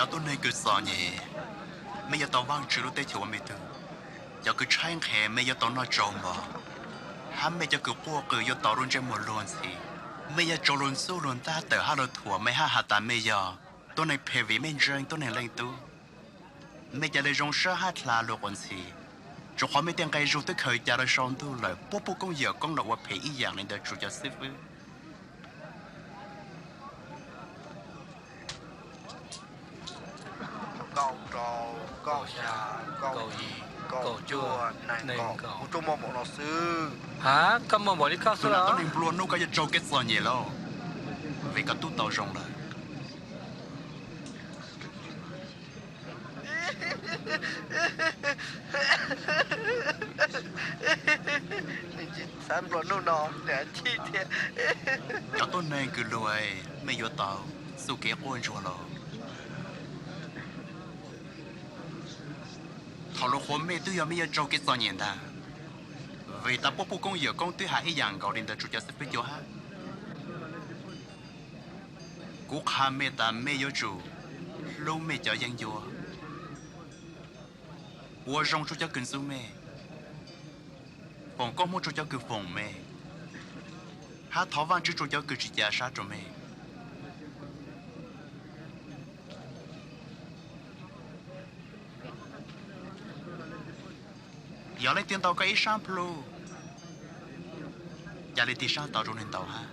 Cov tuab neeg kws txom nyem, mej yuav tau Vaajtswv lub teb chaws ua mej tug. Cov kws tshaib nqhis, mej yuav tau noj tsau npo, hab mej cov kws quaj qw yuav tau lub ntsej muag luag ntxhi. Mej yuav tsau luag ntxub luag ntab tawm hab luag thuam mej hab has tas mej yog tuab neeg phem vim mej ntseeg tuab neeg Leej Tub. Mej ca le zoo sab hab dlha luag quas ntxhi, rua qhov mej tej nqe zug twb khaws ca lawm sau ntuj lawm, puab puj koob yawm koob los ua phem ib yaam le ntawd tsuas cov xib fwb. Kaum rau, kaum xya, kaum yim, kaum cuaj, nees nkaum, kuv tsuas muaj npaum no xwb. Koj muaj npaum li koj xwb los? Tuab neeg nplua nuj, koj yuav raug kev txom nyem lauj, vim koj tub tau zoo lawm. Cov tuab neeg kws luag, mej yuav tau txuj kev quaj ntsuag lauj. Thaum luag qhuas mej twb yog mej yuav raug kev txom nyem ntag, vim tas puab puj koob yawm koob twb has ib yaam nkaus li ntawd tsuas cov xib fwb cuag hab. Kuv qha mej tas mej yuav tsum hlub mej cov yeeb ncuab, ua zoo rua cov kws ntxub mej, foom koob moov rua cov kws foom mej, hab thov Vaajtswv rua cov kws tsi ca sab rua mej. Yog leej twg ntaus koj ib sab plhu, ca le tig sab tod rua nwg ntaus hab.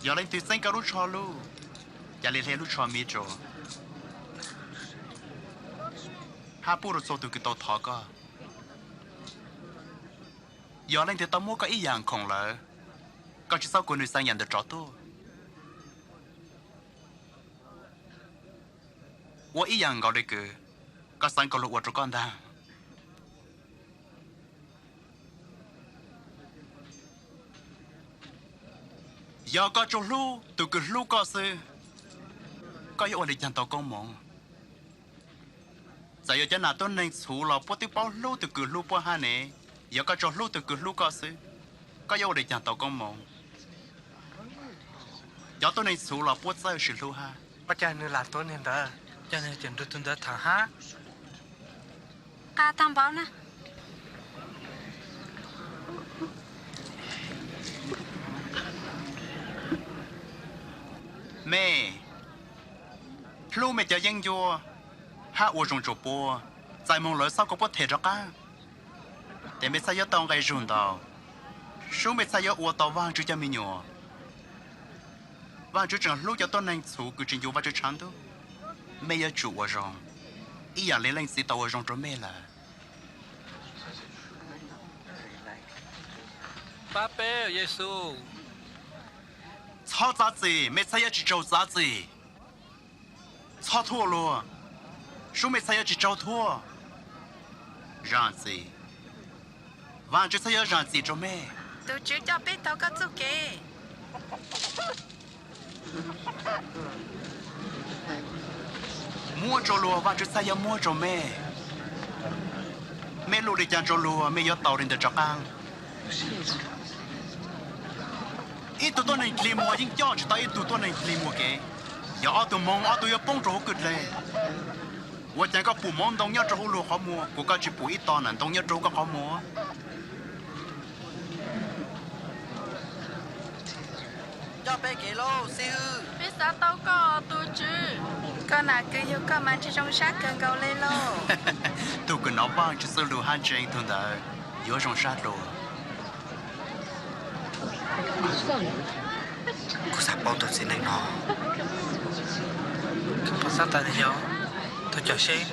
Yog leej twg txeeb koj lub tsho lub, ca le hle lub tsho miv rua, hab pub rua txhua tug kws tau thov koj. Yog leej twg tau muab koj ib yaam khoom lawm, koj tsi txhob kuas nwg xaa yaam ntawd rov tuaj. Ua ib yaam nkaus le kws koj xaav kom luag ua rua koj ntag. Yog koj tsuas hlub tug kws hlub koj xwb, koj yuav ua le caag tau koob moov? Txawm yog cov nam tuab neeg txhuv los puab twb paub hlub tug kws hlub puab hab ne. Yog koj tsuas hlub tug kws hlub koj xwb, koj yuav ua le caag tau koob moov? Cov tuab neeg txhuv los puab txawj sis hlub hab. Koj ca nwg lam tuav nwg ntawd, ca nwg cim nrug tug ntawd tham hab. Qha taag npaum na. Mej hlub mej cov yeeb ncuab hab ua zoo rua puab, txais moog lawm txhob kuas puab them rov qaab, tes mej txhaj yuav tau nqe zug ntau, sub mej txhaj yuav ua tau Vaajtswv cov me nyuam. Vaajtswv tseem hlub cov tuab neeg txhuv kws tsi ncu Vaajtswv tshav ntuj. Mej yuav tsum ua zoo ib yaam le Leej Txiv tau ua zoo rua mej lawm. Pab peb, Yexus. Txhob txav txim, mej txhaj yuav tsi raug txav txim. Txhob thuaj luag, sub mej txhaj yuav tsi raug thuaj. Zaam txim, Vaajtswv txhaj yuav zaam txim rua mej. Tug Tswv coj peb taug koj txuj kev. Muab rua luag, Vaajtswv txhaj yuav muab rua mej. Mej lug le caag rua luag, mej yuav tau le ntawd rov qaab. Ib tug tuab neeg dlig muag yeej coj tsi tau ib tug tuab neeg dlig muag kev. Yog ob tug moog, ob tug yuav poob rua huv kwj dleg. Ua caag koj pum moov ntoo nyob rua huv luag qhov muag, kuas koj tsi pum ib to nam ntoo nyob rua huv koj qhov muag? Coj peb kev lauj, xib hwb. Peb xav tau koj, tug Tswv. Koj nam kws yug koj mas ntshe zoo sab kawg nkaus le lauj. Tug kws nov Vaajtswv txuj lug hab ntseeg tug ntawd yuav zoo sab dlua. Kuv xav paub tug txiv neej no, kuv xav tas nwg yog tug cawm seb.